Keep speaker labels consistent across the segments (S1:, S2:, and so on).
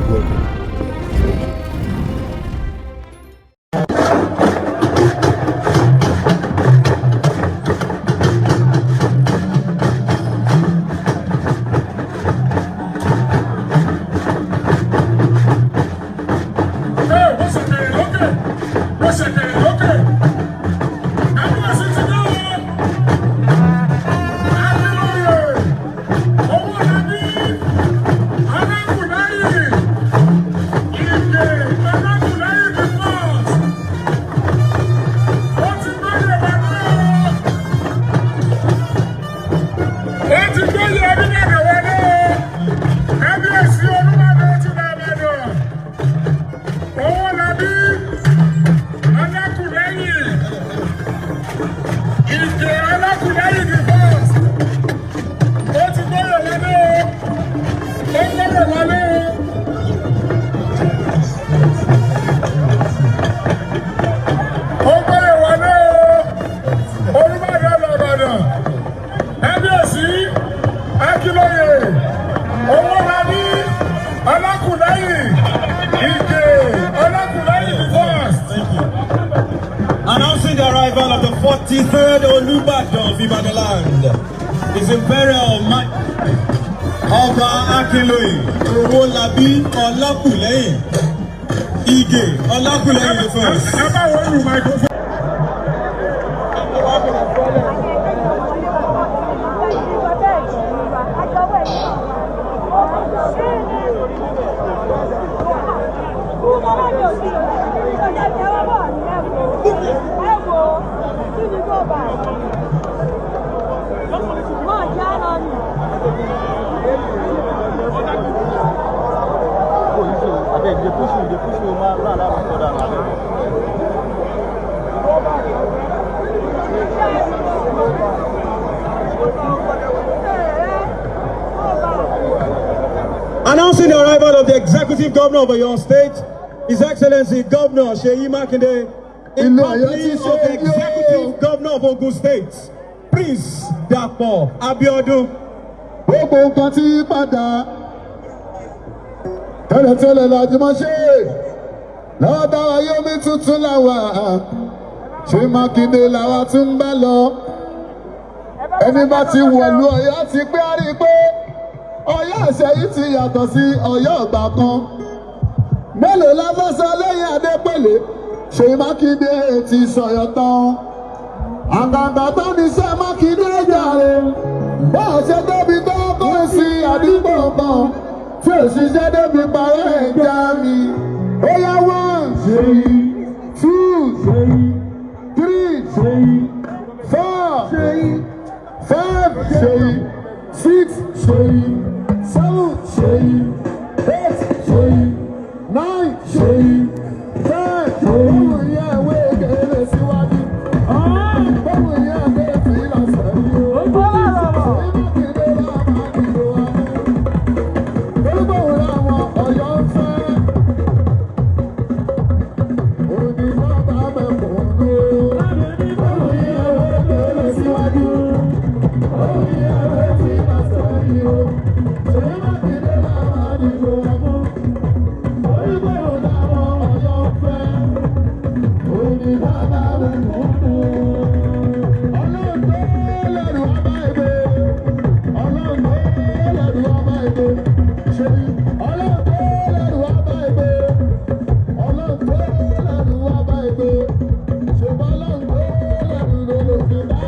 S1: Welcome. Thank you.
S2: Ẹ wọ́n ṣe kẹrẹ lókè, wọ́n ṣe kẹrẹ lókè. Kábíyèsí ti dé o. Akínlóye, Owólabí, Alákùnláyè, Ìgè, Alákùnláyè the first. Ó ti gbóyè wọlé o. Ó ti gbóyè Olúbàdàn wọlé o. Kábíyèsí Olúbàdàn ti Ìbàdàn. Owólabí, Alákùnláyè, Ìgè Alákùnláyè the first. Ó ti gbóyè wọlé o. Ó gbóyè wọlé o. Ó gbóyè wọlé o. Olúbàdàn l'Ìbàdàn. Kábíyèsí, Akínlóye, Owólabí, Alákùnláyè, Ìgè Alákùnláyè the first.
S3: Announcing the arrival of the 43rd Olubadan of Ibadan land, His Imperial Ọba Akinloye Owolabi Olakulehin Ige Olakulehin the first.
S2: Ẹ bá wọn lu microphone.
S4: Abeg, dey push me, dey push me, ma run allow me fall down abeg.
S3: Announcing the arrival of the Executive Governor of Oyo State, His Excellency Governor Seyi Makinde, in
S5: Ilé Ọ̀yọ́
S3: company
S5: ti
S3: of
S5: ṣe
S3: the
S5: é yó.
S3: Executive Governor of Ogun State, Prince Dapo Abiodun.
S5: Gbogbo nǹkan tí yí padà tẹ́lẹ̀tẹ́lẹ̀ la ti máa ṣe lọ́wọ́ táwa yómi tuntun làwà ṣé Mákindé làwa tún ń bá lọ. Ẹni bá ti wọ̀lú Ọ̀yọ́ ti pé á rí i pé Ọ̀yọ́ àṣẹ yìí ti yàtọ̀ sí Ọ̀yọ́ ọ̀gbà kan. Mélòó la fẹ́ sọ lẹ́yìn Adépèlé? Ṣé Mákindé ti sọ̀yọ̀ tán? Àgàgà tó ní sẹ́ Mákindé jàre. Bá a ṣe débi tó kó sí àdúgbò kan tí òṣìṣẹ́ débi parẹ́ ẹ̀ já mi. Ó yá, one, two, three, four, five, six, seven, eight, nine, 10. Báwo yẹ ìwé kéré síwájú? Báwo yẹ ìwé fìlà sẹ́yìn o? Ṣèyí Mákindé la máa dìbò wa mú. Olúgbòhùn làwọn Ọ̀yọ́ ń fẹ́. Òní bàbá mẹ́kúnnú. Báwo yẹ ìwé kéré síwájú? Báwo yẹ ìwé fìlà sẹ́yìn o? Ṣèyí Mákindé la máa dìbò wa mú. Olúgbòhùn làwọn Ọ̀yọ́ ń fẹ́. Òní bàbá mẹ́kúnnú. Ọlọ́run tó lẹ́rù ọba ìgbé. Ọlọ́run tó lẹ́rù ọba ìgbé. Ṣèyí, Ọlọ́run tó lẹ́rù ọba ìgbé. Ọlọ́run tó lẹ́rù ọba ìgbé. Ṣùgbọ́n Ọlọ́run tó lẹ́rù ló fi bá.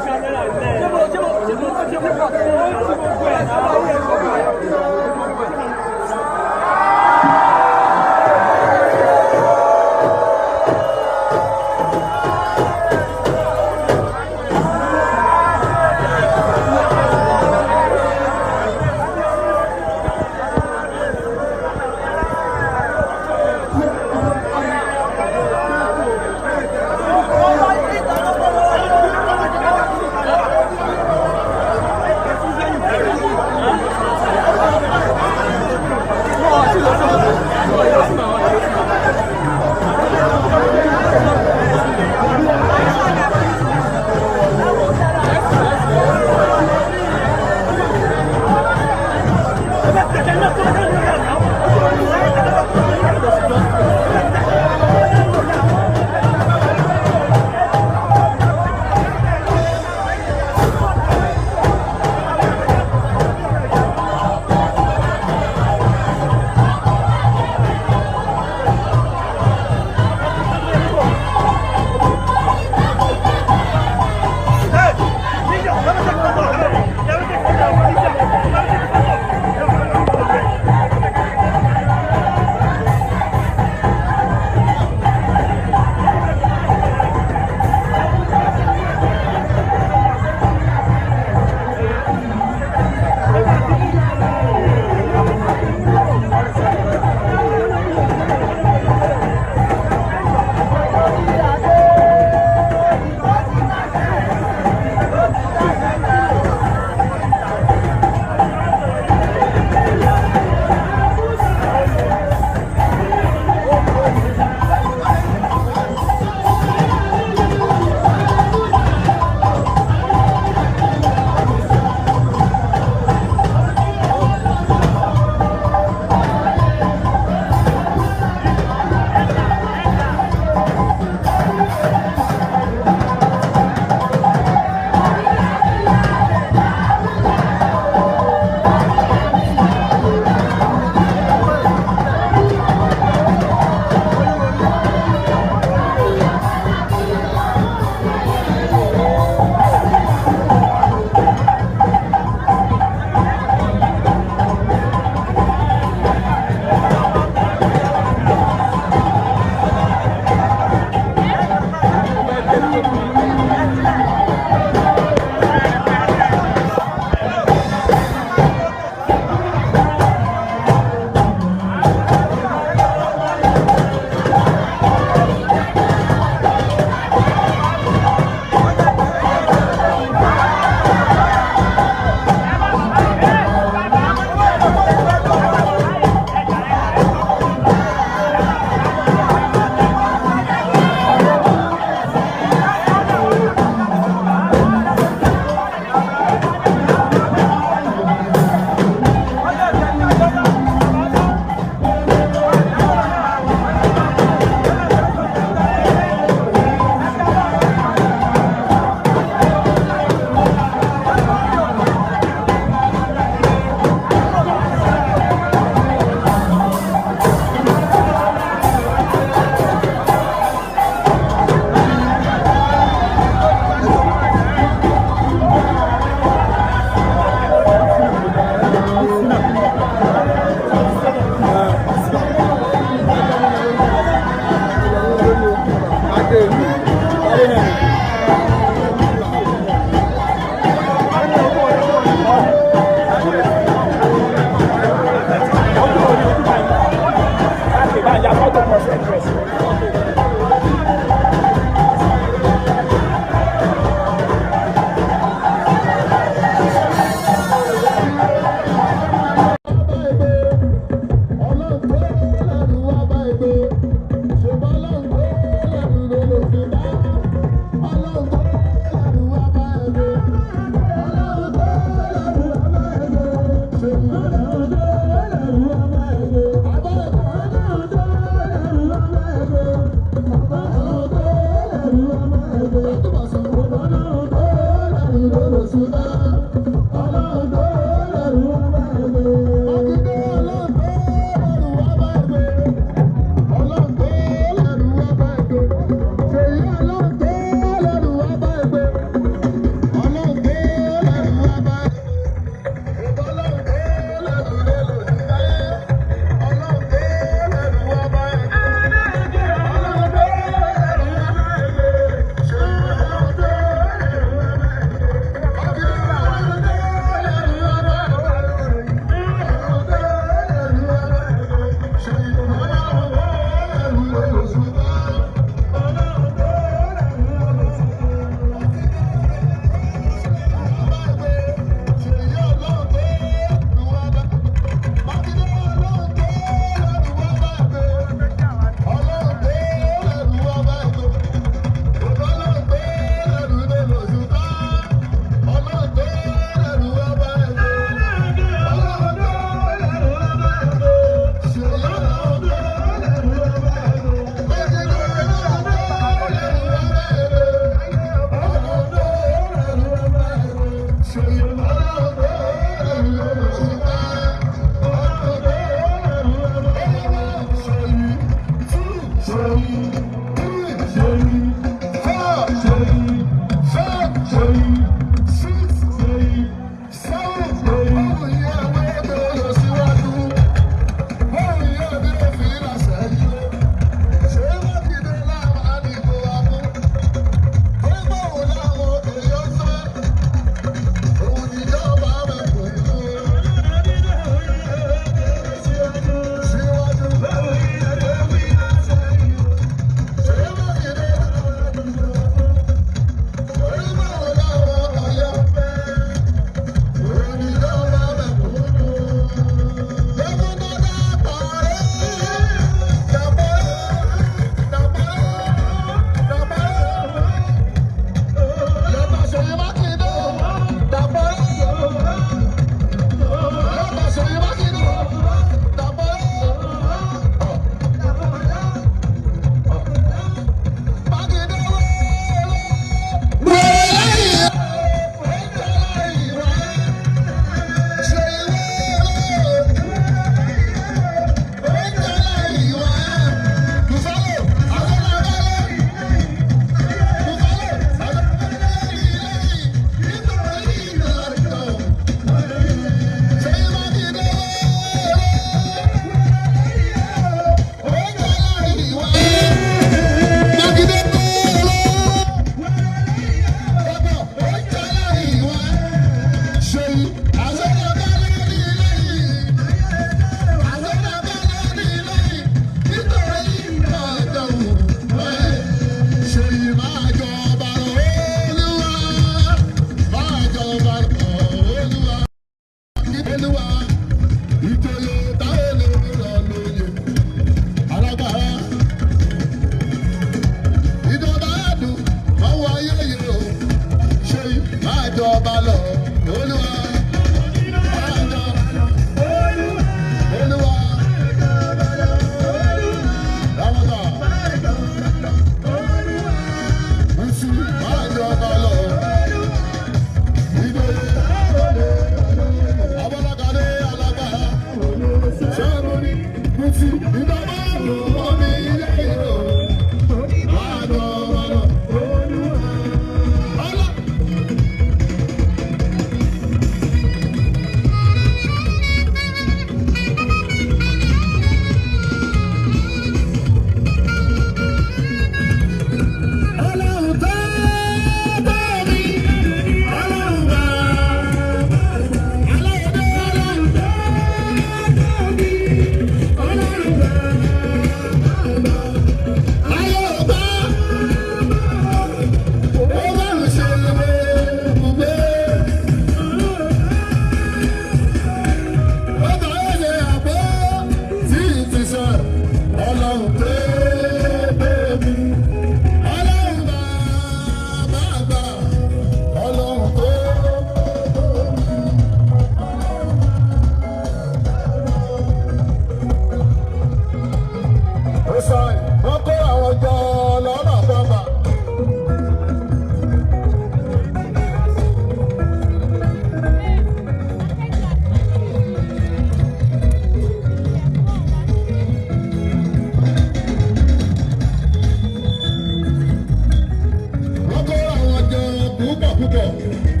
S5: púpọ̀ púpọ̀.